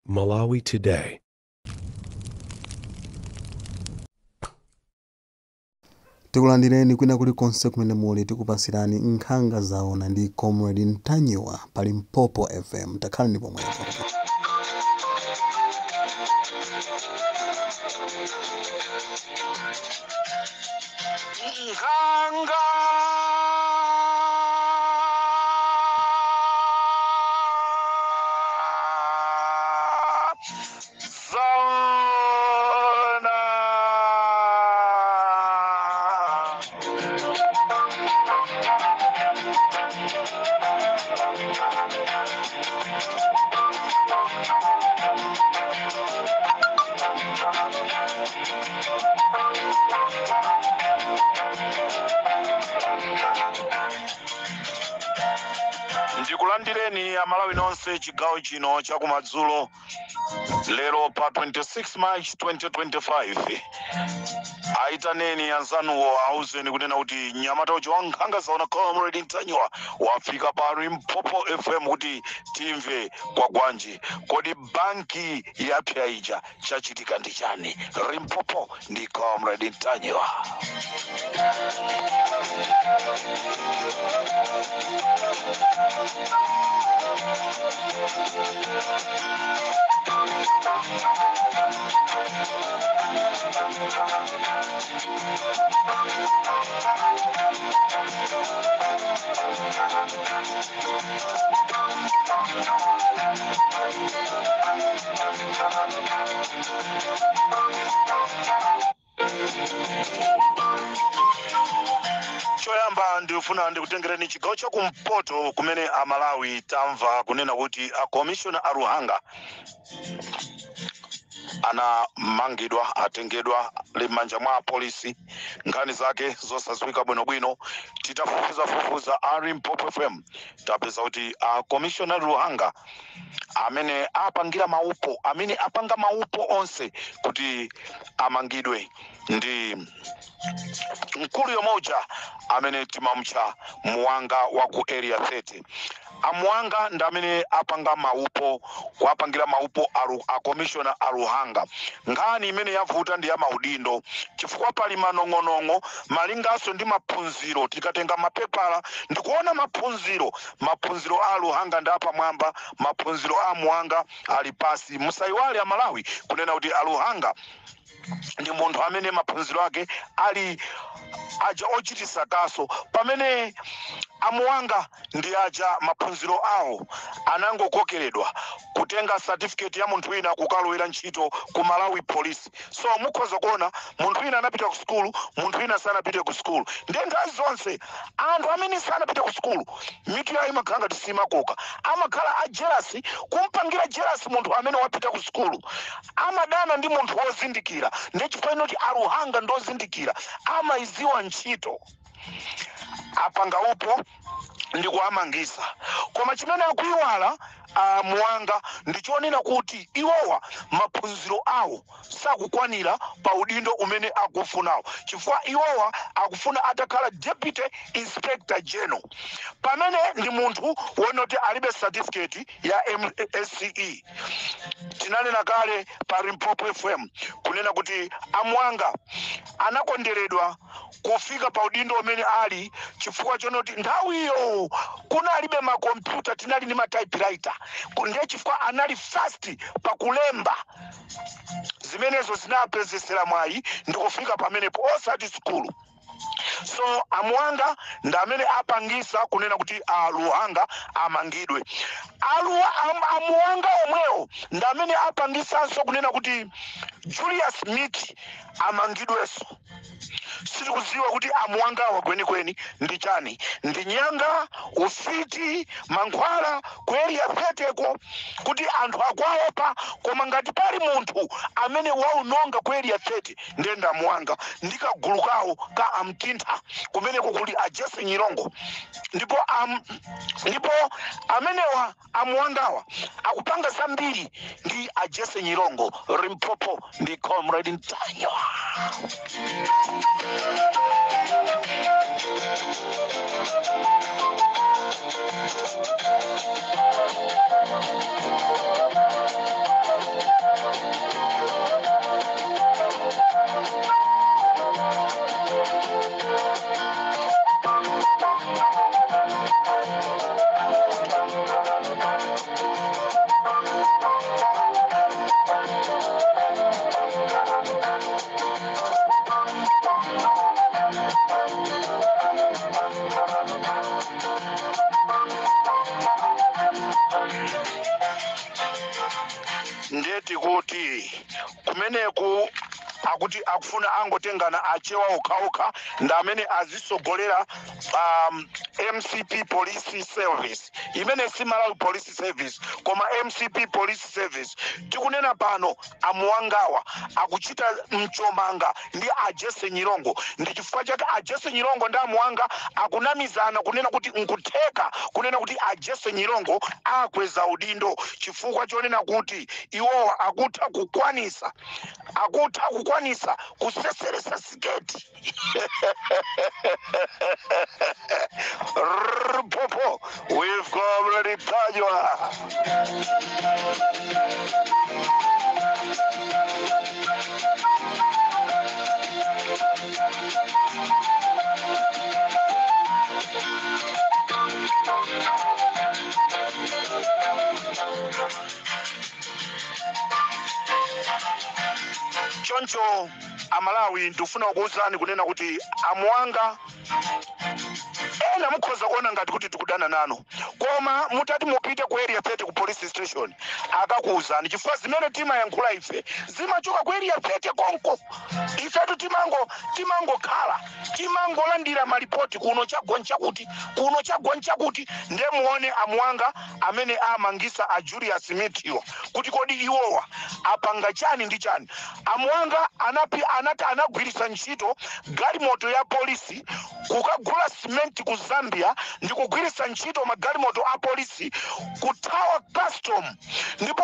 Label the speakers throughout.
Speaker 1: Malawi Today.
Speaker 2: Tikulandireni kwina kulikonse kumene muli. Tikupasirani Nkhanga Zaona ndi Comrade Ntanyiwa pa Limpopo FM. Takhalani pomwepo.
Speaker 3: Nkhanga Zaona. Ndikulandireni Amalawi nonse chigawo chino chakumadzulo lero pa 26 March 2025. Aitaneni anzanuwo, auzeni kunena kuti mnyamata uja wa Nkhanga Zaona, Comrade Ntanyiwa, wafika pa Limpopo FM kuti timve kwagwanji. Kodi banki yapya ija, chachitika ndi chani? Limpopo ndi Comrade Ntanyiwa. Choyamba ndikufuna ndikutengereni chigawo chakumpoto kumene Amalawi tamva kunena kuti a commissioner a Luhanga anamangidwa, atengedwa m'manja mwa apolisi, nkhani zake zosadziwika bwinobwino. Titafufuzafufuza a Limpopo FM, tapeza kuti a commissioner Luhanga amene apangira maupo, amene apanga maupo onse kuti amangidwe, ndi mkulu yomoja amene timamutcha Muwanga wa ku Area 30. Amuwanga ndi amene apanga maupo, kuapangira maupo a commissioner a Luhanga. Nkhani imene yavuta ndi ya maudindo, chifukwa pali manong'onong'o malinganso ndi maphunziro. Tikatenga mapepala ndikuona maphunziro, maphunziro a Luhanga ndi apamwamba, maphunziro a Muwanga ali pasi. Musayiwale Amalawi kunena kuti a Luhanga ndi munthu amene maphunziro ake ali aja ochitisa kaso, pamene Amuwanga ndi aja maphunziro awo anangokokeredwa kutenga certificate ya munthu wina kukalowera ntchito ku Malawi Police. So mukhoza kuona munthu wina anapita ku sukulu, munthu wina sanapite ku sukulu. Ndiye nthawi zonse anthu amene sanapite ku sukulu mitu yawo imakhala ngati simakoka, amakhala a jealous, kumpangira jealous munthu amene wapita ku sukulu, amadana ndi munthu wozindikira. Ndiye chifukwa inoti Aluhanga ndozindikira, amayiziwa ntchito, apanga upo ndi kuamangisa. Koma chimene akuiwala Muwanga ndichonena kuti iwowa maphunziro awo sakukwanira pa udindo umene akufunawo, chifukwa iwowa akufuna atakhala deputy inspector general, pamene ndi munthu wonoti alibe certificate ya MSCE. Tinanena kale pa Limpopo FM kunena kuti Amuwanga anakonderedwa kufika pa udindo umene ali chifukwa chonoti nthawiyo kunalibe makompyuta, tinali ndi ma typewriter. Ndiye chifukwa anali fast pakulemba, zimenezo zinapezesera mwayi ndikufika pamenepo, osati sukulu. So Amuwanga ndi amene apangisa kunena kuti Aluhanga amangidwe. Amuwanga omwewo ndi amene apangisanso kunena kuti Julius Miti amangidwenso. Sitikuziwa kuti Amuwangawa kwenikweni ndi chani, ndi nyanga, ufiti, mankhwala ku Area 30 ko kuti anthu akwaopa. Koma ngati pali munthu amene waunonga ku Area 30, ndiye ndi Amuwanga ndi kagulu kawo ka Amtintha. Kumeneko kuli a Jesse Nyirongo. Ndipo amenewa Amuwangawa akupanga zambiri ndi a Jesse Nyirongo. Limpopo ndi Comrade Ntanyiwa. Ndiye tikuti kumeneku akuti akufuna angotengana Achewa okhaokha ndi amene azisogolera MCP Police Service, imene si Malawi Police Service koma MCP Police Service. Tikunena pano amuwangawa akuchita mchomanga ndi a Jesse Nyirongo. Ndi chifukwa chake a Jesse Nyirongo ndi amuwanga akunamizana kunena kuti nkutheka kunena kuti a Jesse Nyirongo akweza udindo, chifukwa chonena kuti iwowa akutha kukwanisa kuseseresa siketi. Popo with Comrade Ntanyiwa. Choncho Amalawi, ndikufuna kukuwuzani kunena kuti amuwanga ena mukhoza kuona ngati kuti tikudana nanu, koma mutati mupite ku Area 30 ku police station akakuwuzani, chifukwa zimene timayankhula ife zimachoka ku Area 30 konko. Ifetu timangokhala timangolandira malipoti, kuno chagwa nchakuti, kuno chagwa nchakuti. Ndiye muone amuwanga amene amangisa a Julius Mithiwa kuti kodi iwowa apanga chani ndi chani. Amuwanga anati anagwiritsa ntchito galimoto ya polisi kukagula simenti ku Zambia ndi kugwiritsa ntchito magalimoto a polisi kuthawa custom. Ndipo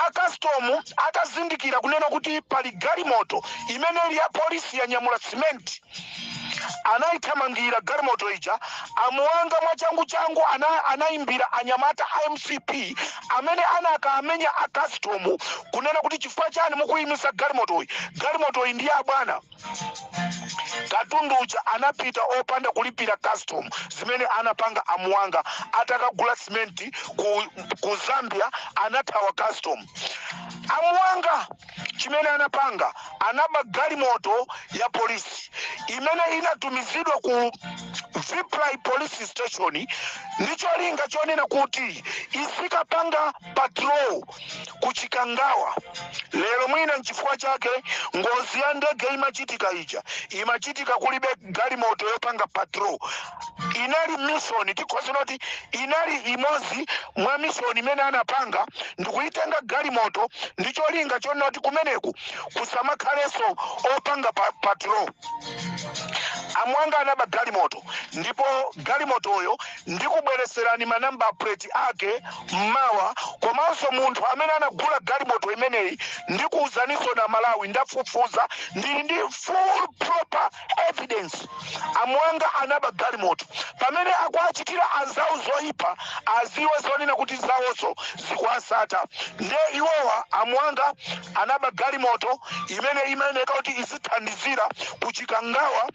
Speaker 3: a custom atazindikira kunena kuti pali galimoto imene ili ya polisi yanyamula simenti, anayithamangira galimoto ija. Amuwanga mwachangu changu anayimbira anyamata a MCP amene anakamenya a custom kunena kuti chifukwa chani mukuyimisa galimotoyi? Galimotoyi ndi ya bwana. Katundu uja anapita opanda kulipira custom, zimene anapanga amuwanga atakagula simenti ku Zambia, anathawa custom. Amuwanga chimene anapanga, anaba galimoto ya polisi imene inatumizidwa ku Viprai Police Station ndi cholinga chonena kuti izikapanga patrol ku Chikangawa. Lero mwina nchifukwa chake ngozi ya ndege imachitika ija imachitika kulibe galimoto yopanga patrol. Inali mission, tikhoza kuti inali imodzi mwa mission imene anapanga ndikuyitenga galimoto ndi cholinga chonena kuti kumeneku kusamakhalenso opanga patrol. Amwanga anaba galimoto, ndipo galimotoyo ndikubwereserani ma number plate ake mmawa, komanso munthu amene anagula galimoto imeneyi ndikuwuzaninso na Malawi. Ndafufuza, ndili ndi full proper evidence. Amwanga anaba galimoto. Pamene akuachitira anzawo zoyipa, aziwe zonena kuti zawonso zikuasata. Nde iwowa amwanga anaba galimoto imene imayeneka kuti izithandizira kuchikangawa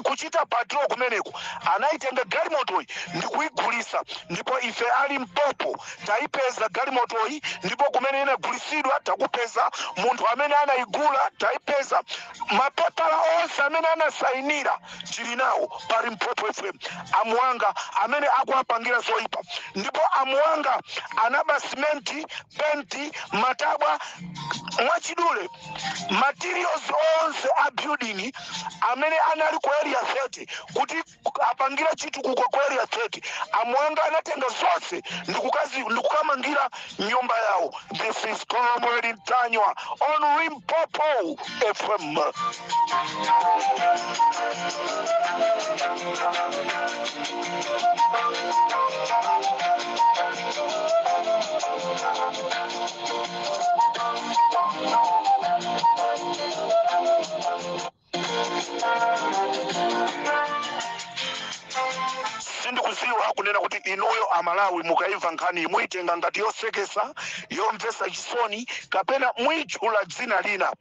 Speaker 3: kuchita patrol kumeneku. Anayitenga galimotoyi ndikuyigulisa, ndipo ife ali Mpopo tayipeza galimotoyi, ndipo kumene inagulisidwa takupeza, munthu amene anayigula tayipeza, mapepala onse amene anasayinira tili nawo pali Mpopo FM. Amuwanga amene akuwapangira zoyipa, ndipo amuwanga anaba simenti, penti, matabwa, mwachidule materials onse a building amene anali ku Area 30 kuti apangira chitukuko ku Area 30. Amuwanga anatenga zonse ndikukamangira nyumba yawo. This is Comrade Ntanyiwa on Limpopo FM. Sindikuziwa kunena kuti inuyo Amalawi mukaimva nkhani muitenga ngati yosekesa, yomvesa chisoni, kapena muitchula dzina lina.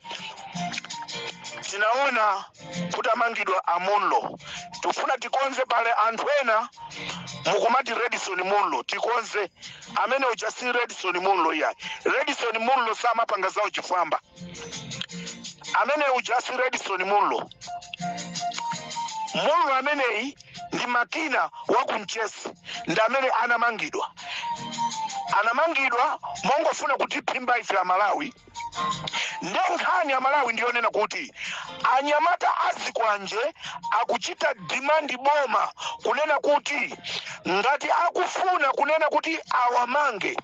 Speaker 3: Tinaona kutamangidwa a Munlo. Tifuna tikonze, pale anthu ena mukumati Redson Munlo. Tikonze, amene uja si Redson Munlo iyayi. Redson Munlo samapanga zawo chifwamba. Amene uja si Redson Munlo. Munlo ameneyi ndi Makina wa kumchesi, ndi amene anamangidwa. Anamangidwa mongofuna kutiphimba ife Amalawi. Nde nkhani ya Malawi ndiyonena kuti anyamata azikwanje akuchita demand boma kunena kuti ngati akufuna kunena kuti awamange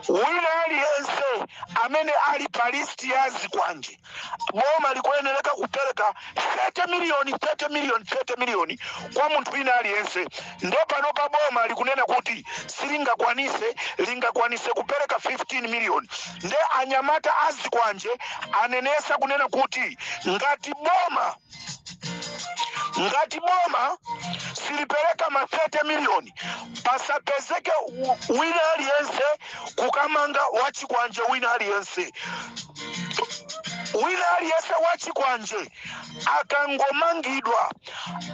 Speaker 3: wina aliyense amene ali pa list ya azikwanje, boma likuyenereka kupereka 30 miliyoni, 30 miliyoni, 30 miliyoni kwa munthu wina aliyense. Nde panopa boma likunena kuti silingakwanise, lingakwanise kupereka 15 miliyoni. Nde anyamata azikwanje anenesa kunena kuti ngati boma silipereka ma 30 miliyoni, pasapezeke wina aliyense kukamanga wachikwanje wina aliyense. Wina aliyense wachikwanje akangomangidwa,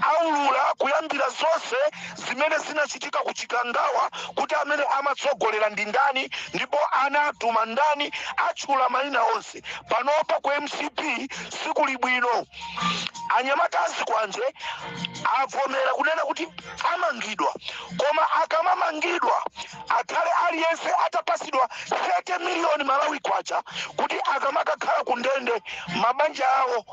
Speaker 3: aulula kuyambira zonse zimene zinachitika ku Chikangawa, kuti amene amatsogolera ndi ndani ndipo anatuma ndani, atchula mayina onse. Panopa ku MCP sikuli bwino. Anyamata azikwanje avomera kunena kuti amangidwa, koma akamamangidwa akhale aliyense atapasidwa 30 miliyoni Malawi kwacha, kuti akamakakhala ku ndende mabanja awo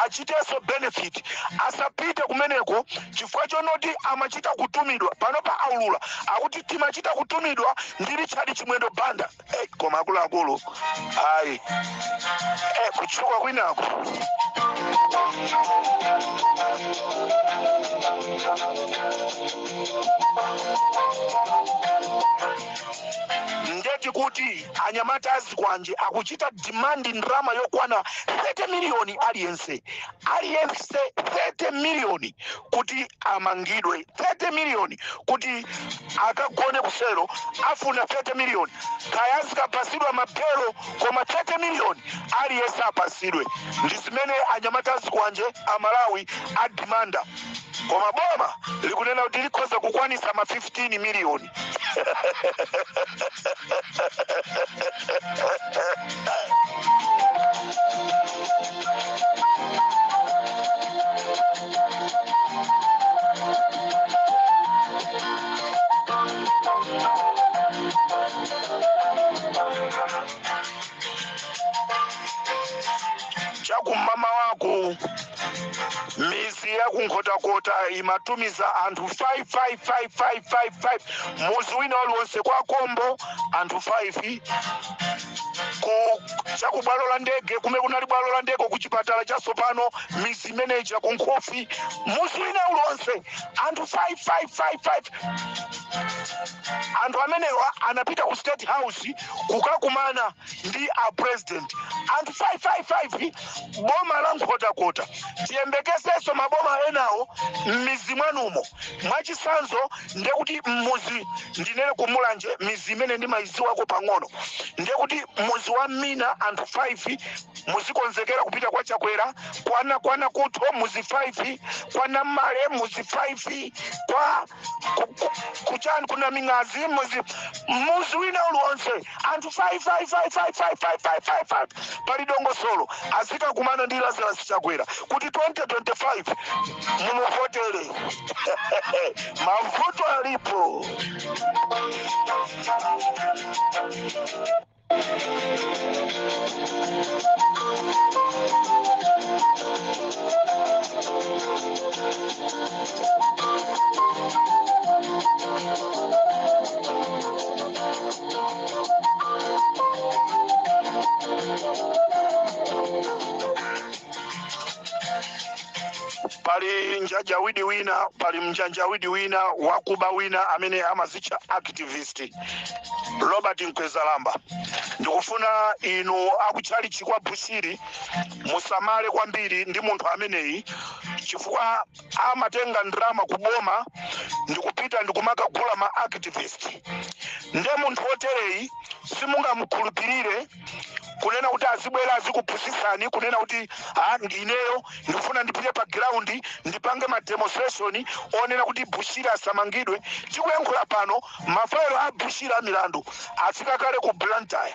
Speaker 3: achitenso benefit, asapite kumeneko chifukwa chonoti amachita kutumidwa. Panopa aulula, akuti timachita kutumidwa ndi Richard Chimwendo Banda. Hey, koma akuluakulu, ayi, kutchuka kwinako. Ndeti kuti anyamata azikwanje akuchita demand ndalama yokwana 30 miliyoni aliyense, aliyense 30 miliyoni kuti amangidwe, 30 miliyoni kuti akagone kuselo, afuna 30 miliyoni. Kaya azikapasidwa mabelo, koma 30 miliyoni aliyense apasidwe. Ndi zimene anyamata azikwanje Amalawi adimanda, koma boma likunena kuti likhoza kukwanisa ma 15 miliyoni. Chakum'mama wako, mizi ya kuNkhotakota imatumiza anthu 5 5 5 5 5 5, muzi wina uliwonse. Kwa Kombo anthu 5, ku chakubwalo la ndege, kume kunali bwalo la ndege, ku chipatala chatsopano, mizi imeneja, ku Nkhofi, muzi wina uliwonse anthu 5 5 5 5. Anthu amenewa anapita ku State House kukakumana ndi a president, anthu 555, boma la Nkhotakota. Tiyembekezenso maboma enawo m'mizi mwanumo. Mwachisanzo, ndekuti mmuzi, ndinene kuMulanje, mizi imene ndimayiziwako pang'ono, ndekuti muzi wa Mina anthu 5 muzikonzekera kupita kwa Chakwera, kwana kutho muzi 5, kwana Male muzi 5, kwa kuchani, kuna Ming'azi muzi, muzi wina uliwonse anthu 5 5 5 5 5 5 5 5 5. Pali dongosolo, azikakumana ndi Lazarus Chakwera kuti 2025 mumuvotere. Mavuto alipo. Pali mnjanjawidi wina, pali mnjanjawidi wina wakuba wina amene amazitcha activist Robert Mkwezalamba. Ndikufuna inu akutchalichi kwa Bushiri musamale kwambiri ndi munthu ameneyi, chifukwa amatenga ndalama kuboma ndikupita ndikumakagula ma activist. Nde munthu wotereyi simungamukhulupirire. Kunena kuti azibwera azikuphunzitsani kunena kuti, "Ah, ndineyo ndikufuna ndipite pa ground, ndipange ma demonstration onena kuti Bushiri asamangidwe." Tikuyankhula pano, mafailo a Bushiri a milandu afika kale ku Blantyre,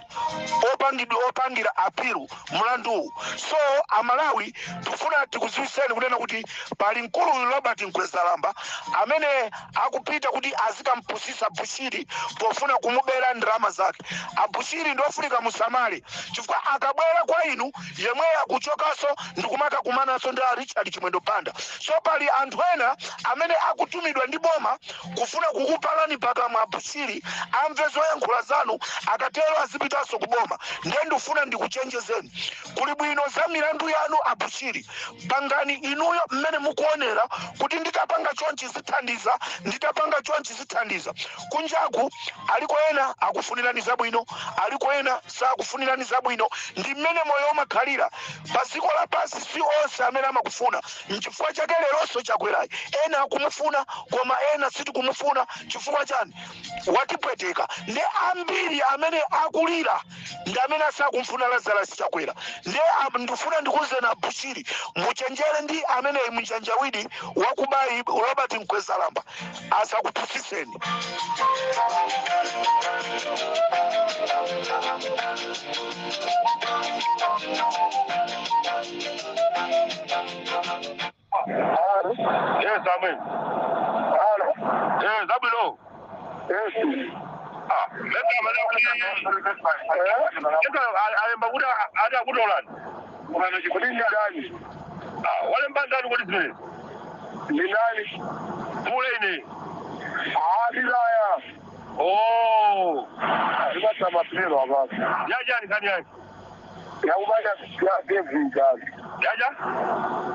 Speaker 3: opangidwa, opangira appeal mlanduwu. So Amalawi, tikufuna tikudziwitseni kunena kuti pali mkuluyu Robert Mkwezalamba amene akupita kuti azikampusisa Bushiri pofuna kumubera ndalama zake. Abushiri ndiofunika musamale, chifukwa akabwera kwa inu, yemweyo akuchokanso ndikumakakumananso ndi a Richard Chimwendo Banda. So pali anthu ena amene akutumidwa ndi boma kufuna kukupalani pakamwa Abushiri, amve zoyankhula zanu, akatero azipitanso ku boma. Ndiye ndifuna ndikuchenjezeni, kuli bwino za milandu yanu, Abushiri, pangani inuyo mmene mukuonera kuti nditapanga chonchi zithandiza, nditapanga chonchi zithandiza. Kunjaku aliko ena akufunirani zabwino, aliko ena sakufunirani zabwino. Ndi mmene moyo umakhalira pa dziko lapansi. Si onse amene amakufuna. Nchifukwa chake leronso Chakwerayi ena akumufuna, koma ena sitikumufuna. Chifukwa chani? Watipweteka. Ndi ambiri amene akulira ndi amene asakumfuna Lazarus Chakwera. Ndi ndifuna ndikuwuzeni Abushiri, muchenjere ndi amene mnjanjawidi wakubayi Robert Mkwezalamba, asakupusiseni.
Speaker 1: Yes, amen.
Speaker 4: Halo.
Speaker 1: Eh, zabwino.
Speaker 4: Yes.
Speaker 1: Ah, leta amene kuti leta alemba kuti ati akutolani.
Speaker 4: Kuti ndi ndani?
Speaker 1: Ah, walemba ndani kuti zimene?
Speaker 4: Ndi ndani?
Speaker 1: Pule ine.
Speaker 4: Ah, Bilaya.
Speaker 1: Oh,
Speaker 4: Ndipatsa mapiro apa.
Speaker 1: Yaja ni kani yake?
Speaker 4: Yakubaya ya David jani.
Speaker 1: Yaja?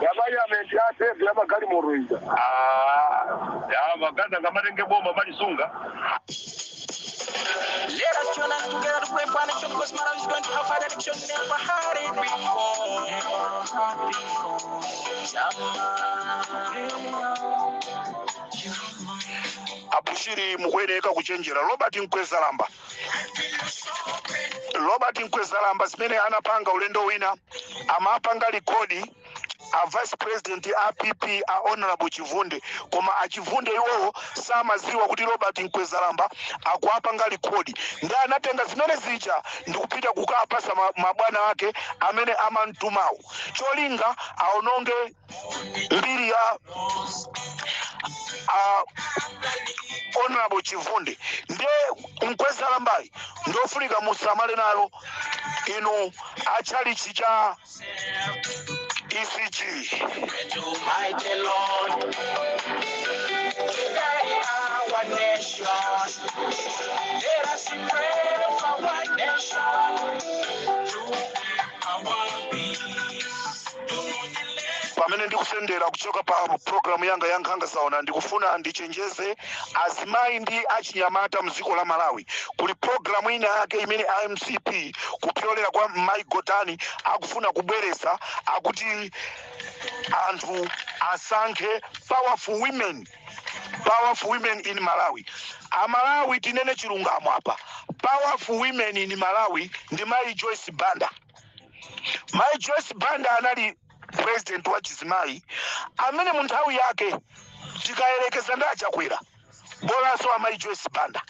Speaker 4: Yabaya menti ya David yamagali moruiza.
Speaker 1: Ah, ya magaza ngamatenge boma malisunga.
Speaker 5: Let us join us together to pray for nation, because Malawi is going to have an election never had it before. Never had before. Chama.
Speaker 3: Abushiri, mukuyeneka kuchenjera. Robert Mkwezalamba, Robert Mkwezalamba, zimene anapanga ulendo wina, amapanga record a vice president a PP, a Honorable Chivunde, koma Achivunde iwowo samaziwa kuti Robert Mkwezalamba akuapanga record. Ndi anatenga zimene zija ndikupita kukapasa mabwana ake amene amamtumawo, cholinga aononge mbiri ya a Honorable Chivunde. Ndiye Mkwezalambayi ndofunika musamale nayo inu achalichi cha ECG.
Speaker 5: To mighty Lord, to guide our nation. Let us pray for our nation to keep our peace. Do not let
Speaker 3: Pamene ndikusendera kuchoka pa programu yanga ya Nkhanga Zaona, ndikufuna ndichenjeze azimayi ndi achinyamata mdziko la Malawi. Kuli programu ina yake imene iMCP kupyolera kwa Mai Gotani akufuna kubweresa, akuti anthu asankhe powerful women, powerful women in Malawi. Amalawi, tinene chilungamo apa, powerful women in Malawi ndi Mai Joyce Banda. Mai Joyce Banda anali president wa chizimayi amene mu nthawi yake, tikayerekeza ndi Achakwera, bolanso Amayi Joyce Banda.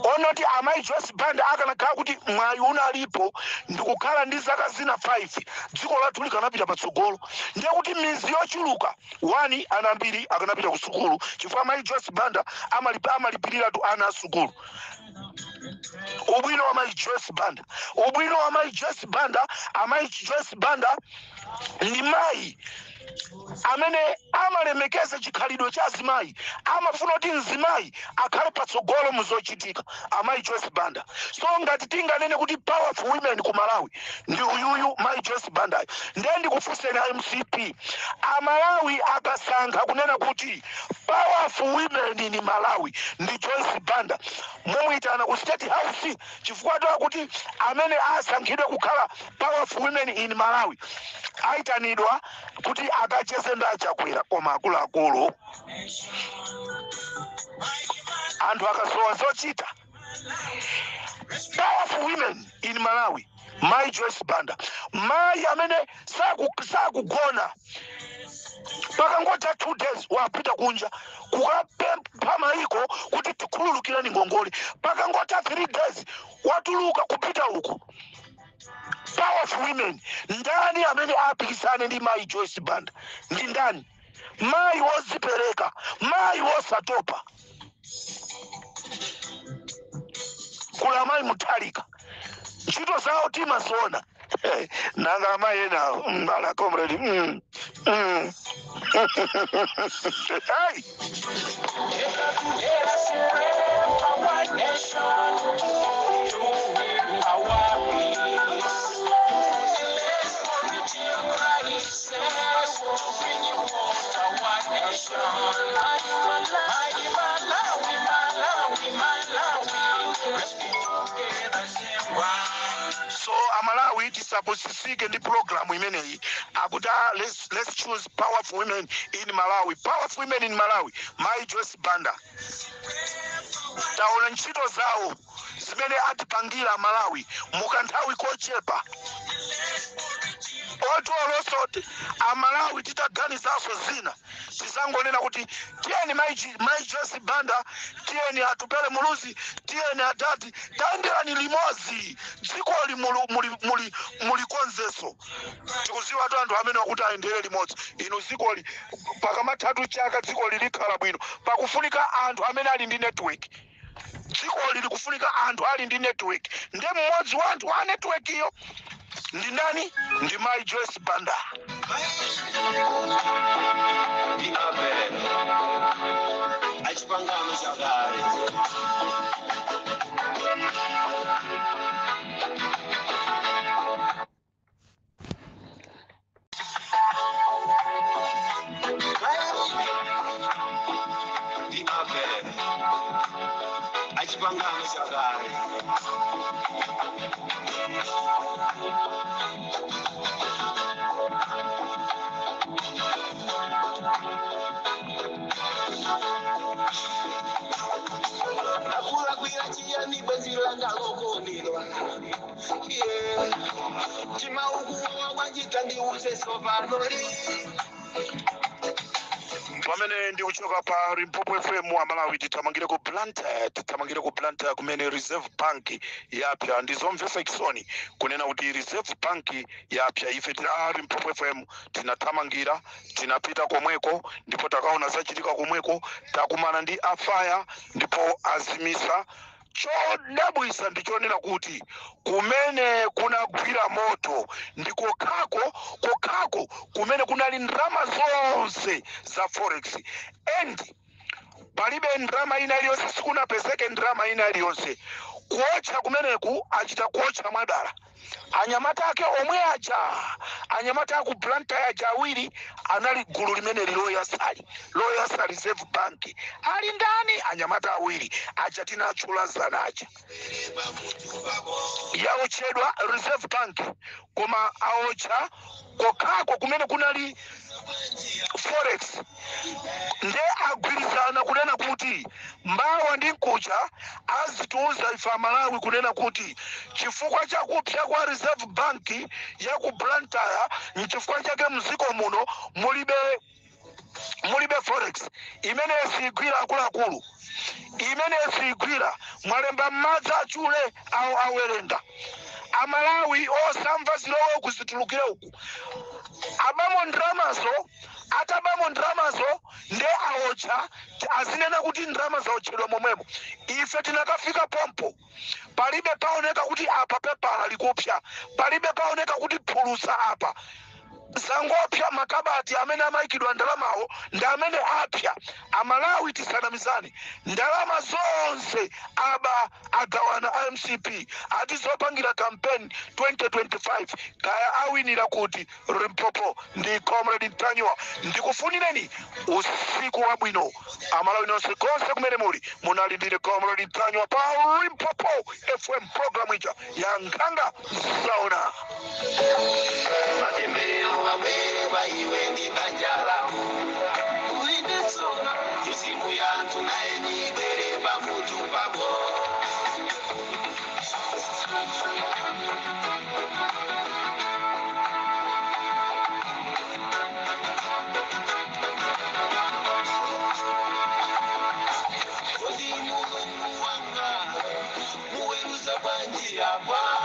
Speaker 3: Onoti Amayi Joyce Banda akanakhala kuti mwayi unalipo ndikukhala ndi zaka zina 5, dziko lathu likanapita patsogolo. Ndiye kuti mizi yochuluka, wani, ana ambiri akanapita ku sukulu, chifukwa Amayi Joyce Banda amalipirira tu ana a sukulu. Ubwino wa Mayi Joyce Banda, ubwino wa Mayi Joyce Banda, Amayi Joyce Banda ndi mayi amene amalemekeza chikhalidwe cha azimayi, amafuna kuti mzimayi akhale patsogolo muzochitika, Amayi Joyce Banda. So ngati tinganene kuti powerful women ku Malawi, ndi uyuyu Mayi Joyce Bandayo. Ndiye ndikufunseni MCP, Amalawi akasankha kunena kuti powerful women in Malawi ndi Joyce Banda, mumuyitana ku State House? Chifukwa toa kuti amene asankhidwe kukhala powerful women in Malawi ayitanidwa kuti akacheze ndi Achakwera. Koma akuluakulu, anthu akasowa zochita. Powerful women in Malawi. Mayi Joyce Banda, mayi amene sakugona, pakangotha 2 days wapita kunja kukapempha maiko kuti tikhululukirani ngongole. Pakangotha 3 days watuluka kupita uku. Powerful women. Ndani amene apikisane ndi mayi Joyce Banda? Ndi ndani? Mayi wozipereka, mayi wosatopa. Kula mayi Mutharika, ntchito zawo timaziona. Nanga amayi enawo, ala comrade. Hey!
Speaker 5: Let us pray for one nation to win our peace. The political crisis to bring you water, one nation. Malawi, Malawi, Malawi. Let's be together, same one.
Speaker 3: So Amalawi, tisapusisike ndi programu imeneyi akuti, ah, let's choose powerful women in Malawi. Powerful women in Malawi, Mai Joyce Banda. Taona ntchito zawo zimene atipangira Malawi mukanthawi kochepa. Otolosoti Amalawi titaganizanso zina, tizangonena kuti tiyeni Mai Joyce Banda, tiyeni Atupele Muluzi, tiyeni atati tayenderani limodzi dzikoli mulikonzeso. Tikuziwa tu anthu amene wakuti ayendere limodzi inu dzikoli pakamathatu chaka dzikoli likhala bwino. Pakufunika anthu amene ali ndi network. Dzikoli likufunika anthu ali ndi network. Nde mmodzi wa anthu a network iyo ndi ndani? Ndi Mai Joyce Banda.
Speaker 6: Ndi Abele achipangano chakale. Ndi Abele achipangano chakale. Akulakwira chiyani bwenzi langa lokondedwa? Yeah. Chimaukuwa wachita ndiuze sovanoli.
Speaker 3: Pamene ndikuchoka pa Limpopo FM wa Malawi, tithamangire ku Blantyre, tithamangire ku Blantyre kumene Reserve Bank yapya. Ndizomvetsa chisoni kunena kuti Reserve Bank yapya. Ife tili a Limpopo FM tinathamangira, tinapita komweko ndipo takaona zachitika komweko. Takumana ndi a fire ndipo azimisa. Chodabwisa ndichonena kuti kumene kunagwira moto ndi kokhako kokhako kumene kunali ndalama zonse za forex, and palibe ndalama ina iliyonse, sikunapezeke ndalama ina iliyonse. Kuotcha kumeneku achita kuotcha mwadala anyamata ake omwe aja, anyamata aku Blantyre aja awiri anali gulu limene liloyasali loyasa Reserve Bank. Ali ndani? Anyamata awiri aja tinatchula zana aja. Yaotchedwa Reserve Bank, koma aotcha kokhako kumene kunali forex. Nde agwirizana kunena kuti mbawa ndi mkucha azitiuza ife Amalawi kunena kuti chifukwa chakupsa kwa Reserve Bank ya ku Blantyre nchifukwa chake mdziko muno mulibe forex. Imene sigwira, akuluakulu, imene sigwira. Mwalemba m'madzi achule awo awerenga. Amalawi osamva, zilowe uku zitulukire uku. Abamo ndramazo, atabamo ndramazo nde aotcha, azinena kuti ndrama zaotchedwa momwemo. Ife tinakafika pompo, palibe paoneka kuti apa pepala likupsa, palibe paoneka kuti phulusa apa. Zangopsa makabati amene amayikidwa ndalamawo ndi amene apya. Amalawi, tisanamizane, ndalama zonse aba, agawana a MCP ati zopangira campaign 2025. Kaya awinira kuti. Limpopo ndi Comrade Ntanyiwa, ndikufunireni usiku wabwino Amalawi nonse konse kumene muli. Munali ndine Comrade Ntanyiwa pa Limpopo FM, program ija ya Nkhanga Zaona.
Speaker 6: Matemberero abwere pa iwe ndi banja lako. Ulindetsoka mizimu yanthu naye nibwere pamutu pako. Bwanji apa?